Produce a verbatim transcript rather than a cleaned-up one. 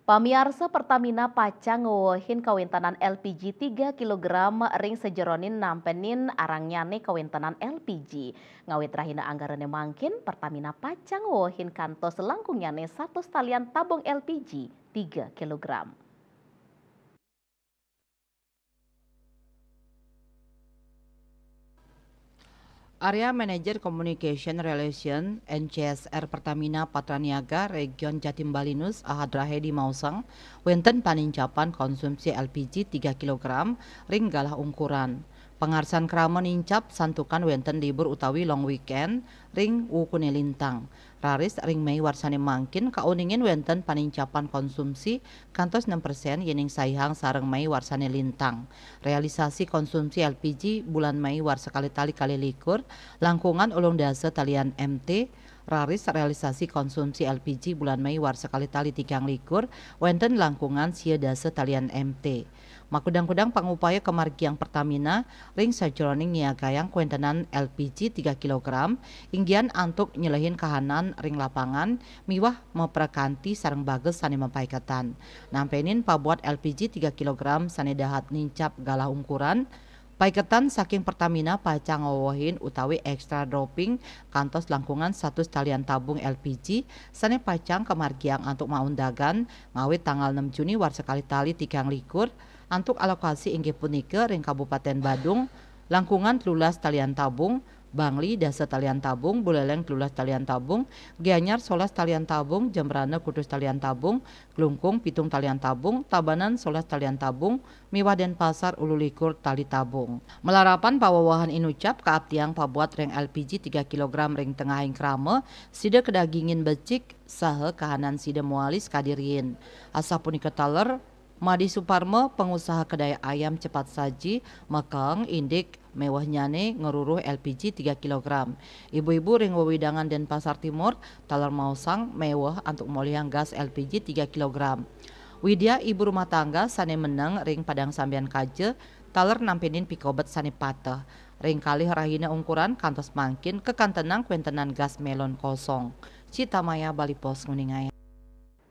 Pamiarsa, Pertamina pacang ngwewehin kawéntenan L P G tiga kilogram ring sajeroning nampenin arangnyane kawéntenan L P G. Ngawit rahina Anggarane mangkin, Pertamina pacang ngwewehin kantos langkungnyane satus talian tabung L P G tiga kilogram. Area Manager Communication Relation N C S R Pertamina Patraniaga Region Jatim Balinus, Ahad Rahedi, maosang wenten panincapan konsumsi L P G tiga kilogram ring galah ungkuran. Pangarsan krama nincap santukan wenten libur utawi long weekend ring wukune lintang. Raris ring Mei warsane mangkin kauningin wenten panincapan konsumsi kantos enam persen yening saihang sareng Mei warsane lintang. Realisasi konsumsi L P G bulan Mei warsa kalih tali kalih likur langkungan ulung dasa talian M T, raris realisasi konsumsi L P G bulan Mei warsa kalih tali tigang likur wenten langkungan sia dasa talian M T. Makudang-kudang pangupaya kamargiang Pertamina ring sajeroning nyiagayang kawéntenan L P G tiga kilogram, inggian antuk nyelehin kahanan ring lapangan miwah maprakanti sareng bages sane mapaiketan. Nampenin pabuat L P G tiga kilogram sane dahat nincap galah ungkuran, paiketan saking Pertamina pacang ngwewehin utawi extra dropping kantos langkungan satus talian tabung L P G sane pacang kamargiang antuk maundagan ngawit tanggal enam Juni warsa kalih tali tigang likur, antuk alokasi inggih punika ring Kabupaten Badung, langkungan telulas talian tabung, Bangli dasa talian tabung, Buleleng telulas talian tabung, Gianyar solas talian tabung, Jembrana kutus talian tabung, Klungkung pitung talian tabung, Tabanan solas talian tabung, miwah Denpasar ulu likur tali tabung. Malarapan pawewehan inucap kaaptiang pabuat ring L P G tiga kilogram ring tengahing krama, sida kadagingin becik, saha kahanan sida mawali sakadi riin. Asapunika taler, Madi Suparma, pangusaha kedai ayam cepat saji, makaang indik mewehnyane ngruruh L P G tiga kilogram. Ibu-ibu ring wewidangan Denpasar Timur taler maosang meweh antuk molihang gas L P G tiga kilogram. Widya, ibu rumah tangga sane meneng ring Padang Sambian Kaja, taler nampenin pikobet sane pateh. Ring kalih rahina ungkuran kantos mangkin kakantenang kawéntenan gas melon kosong. Cita Maya, Bali Post, nguningayang.